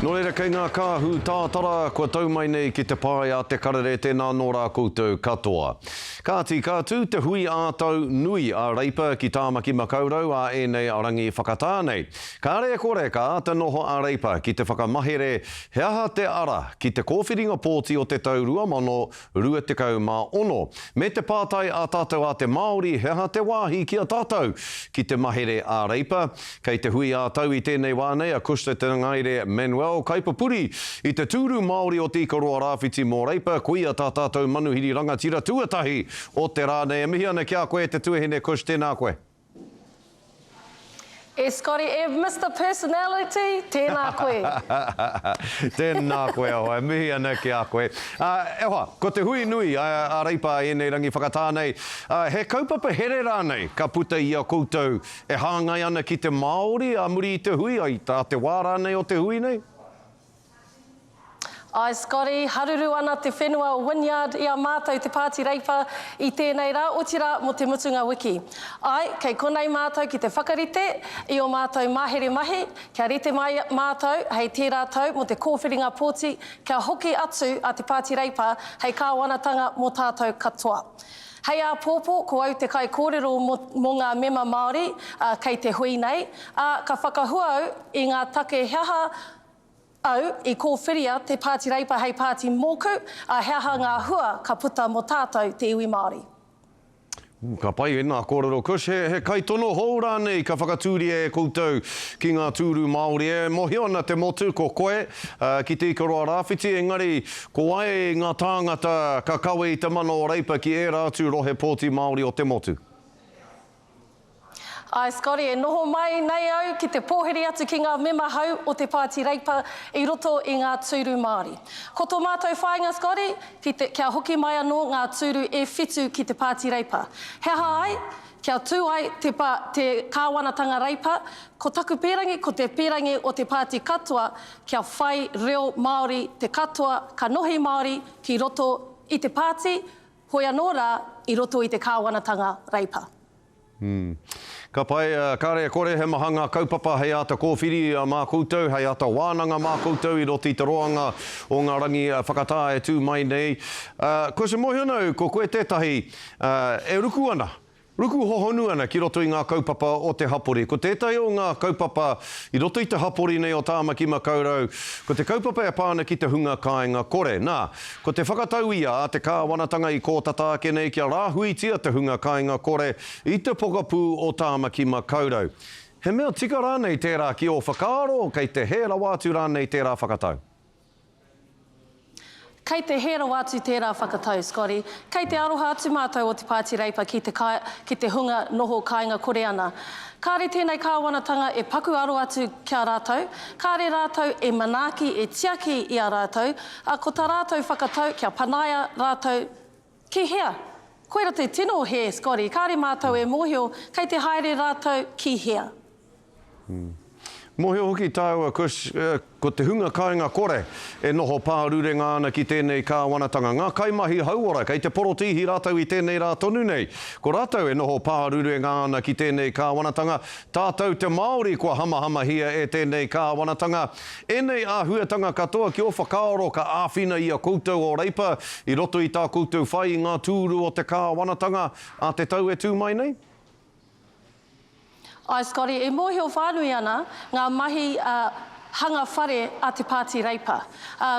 Nō reira, kei ngā kāhu tātara kua tau mai nei ki te pae a Te Karere, tēnā nō rā koutou katoa. Kāti, ka tū te hui ā-tau nui a Reipa ki Tāmaki Makaurau ā ēnei rangi whakatā nei. Kāre e kore ka āta noho a Reipa ki te whakamahere he aha te ara ki te kōwhiringa pōti o te tau 2026. Me te pātai a tātou a te Māori he aha te wāhi ki a tātou ki te mahere a Reipa? Kei te hui ā-tau i tēnei wā nei a Cushla Te Ngaere Manuel, kaipupuri i te tūru Māori o Te Ikaroa Rāwhiti mō Reipa, koia tā tātou manuhiri rangatira tuatahi o te rā nei. E mihi ana ki a koe e te tuahine Cush, tēnā koe. E Scotty, e Mister Personality, tēnā koe. Tēnā koe aho, e mihi ana ki a koe. E hoa, ko te hui nui a Reipa ēnei rangi whakatā nei, he kaupapa here rānei ka puta i a koutou e hāngai ana ki te Māori ā muri i te hui, ā te wā rānei o te hui nei? Ae Scotty, haruru ana te whenua o Wynyard i a mātou te Pāti Reipa i tēnei rā, otirā mō te mutunga wiki. Ae, kei konei mātou ki te whakarite i ō mātou mahere mahi, kia rite mai mātou hei tērā tau mō te kōwhiringa pōti kia hoki atu a te Pāti Reipa hei kāwanatanga mō tātou katoa. Hei āpōpō, ko au te kaikōrero mō ngā mema Māori kei te hui nei, ā, ka whakahua au i ngā take he aha au i kōwhiria te Pāti Reipa hei pāti mōku, ā, he aha ngā hua ka puta mō tātou te iwi Māori. Ū, ka pai ēnā kōrero Kush, he, he kaitono hou rānei ka whakatūria e koutou ki ngā tūru Māori? E mōhio ana te motu ko koe ki Te Ikaroa Rāwhiti, engari ko wai ngā tāngata ka kawe i te mana o Reipa ki ērā atu rohe pōti Māori o te motu? Ae Scotty, e noho mai nei au ki te pōhiri atu ki ngā mema hou o te Pāti Reipa i roto i ngā tūru Māori. Ko tō mātou whāinga Scotty, ki te, kia hoki mai anō ngā tūru e whitu ki te Pāti Reipa. He aha ai? Kia tū ai te, te kāwanatanga Reipa, ko taku pīrangi, ko te pīrangi o te pāti katoa, kia whai reo Māori te katoa, kanohi Māori ki roto i te pāti, hoi anō rā i roto i te kāwanatanga Reipa. Ka pai, kāre e kore he maha ngā kaupapa hei āta kōwhiri mā koutou, hei āta wānanga mā koutou i roto i te roanga o ngā rangi whakatā e tū mai nei. Ko se mōhio ana au, ko koe tētahi e ruku ana, ruku hohonu ana ki roto i ngā kaupapa o te hapori. Ko tētahi o ngā kaupapa i roto i te hapori nei o Tāmaki Makaurau, ko te kaupapa e pā ana ki te hunga kāinga kore. Nā, Ko te whakatau ia a te kāwanatanga i kō tata ake nei kia rāhuitia te hunga kāinga kore i te pokapū o Tāmaki Makaurau. He mea tika rānei tērā ki ō whakaaro, kei te hē rawa atu rānei tērā whakatau? Kei te hē rawa atu tērā whakatau, Scotty. Kei te aroha atu mātou o te Pāti Reipa ki te ki te hunga noho kāinga kore ana. Kāre tēnei kāwanatanga e paku aro atu ki a rātou, kāre rātou e manaaki, e tiaki i a rātou, Ā, ko tā rātou whakatau kia panaia rātou ki hea? Koira te tino hē, Scotty, kāre mātou e mōhio kei te haere rātou ki hea. Mōhio hoki tāua, Kush, ko te hunga kāinga kore e noho pārurenga ana ki tēnei kāwanatanga. Ngā kaimahi hauora, kei te porotīhi rātou i tēnei rā tonu nei. Ko rātou e noho pārurenga ana ki tēnei kāwanatanga. Tātou te Māori kua hamahamahia e tēnei kāwanatanga. Ēnei āhuatanga katoa ki ō whakaaro ka āwhina i a koutou o Reipa i roto i tā koutou whai i ngā tūru o te kāwanatanga a te tau e tū mai nei? Ae Scotty, e mōhio whānui ana ngā mahi hanga whare a te Pāti Reipa.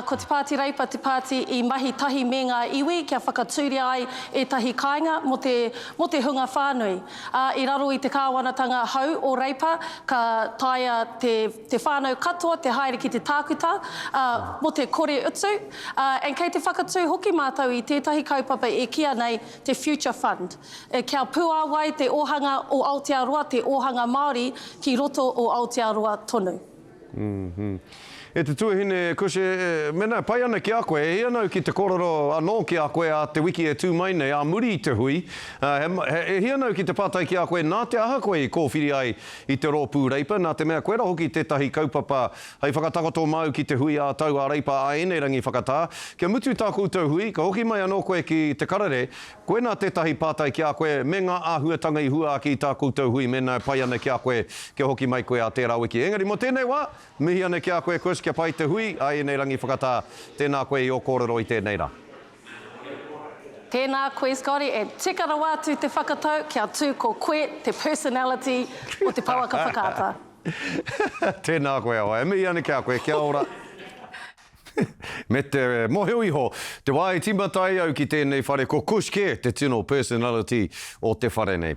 Ko te Pāti Reipa te pāti i mahi tahi me ngā iwi kia whakatūria ai ētahi kāinga mō te, mō te hunga whānui. Ā, i raro i te kāwanatanga hou o Reipa ka taea te te whānau katoa te haere ki te tākuta, ā, mō te kore utu, ā, and kei te whakatū hoki mātou i tētahi kaupapa e kīa nei te Future Fund, e, kia puāwai te ōhanga o Aotearoa, te ōhanga Māori ki roto o Aotearoa tonu. Mm-hmm. E te tuahine, Kush, e, e, mēnā e pai ana ki a koe, e hia ana au ki te kōrero anō ki a koe ā te wiki e tū mai nei, ā muri i te hui, ā, he, he, e hia ana au ki te pātai ki a koe, nā te aha koe i kōwhiri ai i te rōpū Reipa, nā te mea koira hoki tētahi kaupapa hei whakatakoto māu ki te hui ā-tau a Reipa ā ēnei rangi whakatā. Kia mutu tā koutou hui, ka hoki mai anō koe ki Te Karere, koinā tētahi pātai ki a koe me ngā āhuatanga i hua ake i tā koutou hui mēnā e pai ana ki a koe kia hoki mai koe ā tērā wiki. Engari mō tēnei wā, mihi ana ki a koe Chris. Kush, kia pai te hui a ēnei rangi whakatā. Tēnā koe i ō kōrero i tēnei rā. Tēnā koe Scotty, e tika rawa atu te whakatau kia tū ko koe te personality o te pouaka whakaata. Tēnā koe Awa, e mihi ana ki a koe, kia ora. Me te mohio iho, te wā i tīmata ai au ki tēnei whare ko Kush kē te tino personality o te whare nei.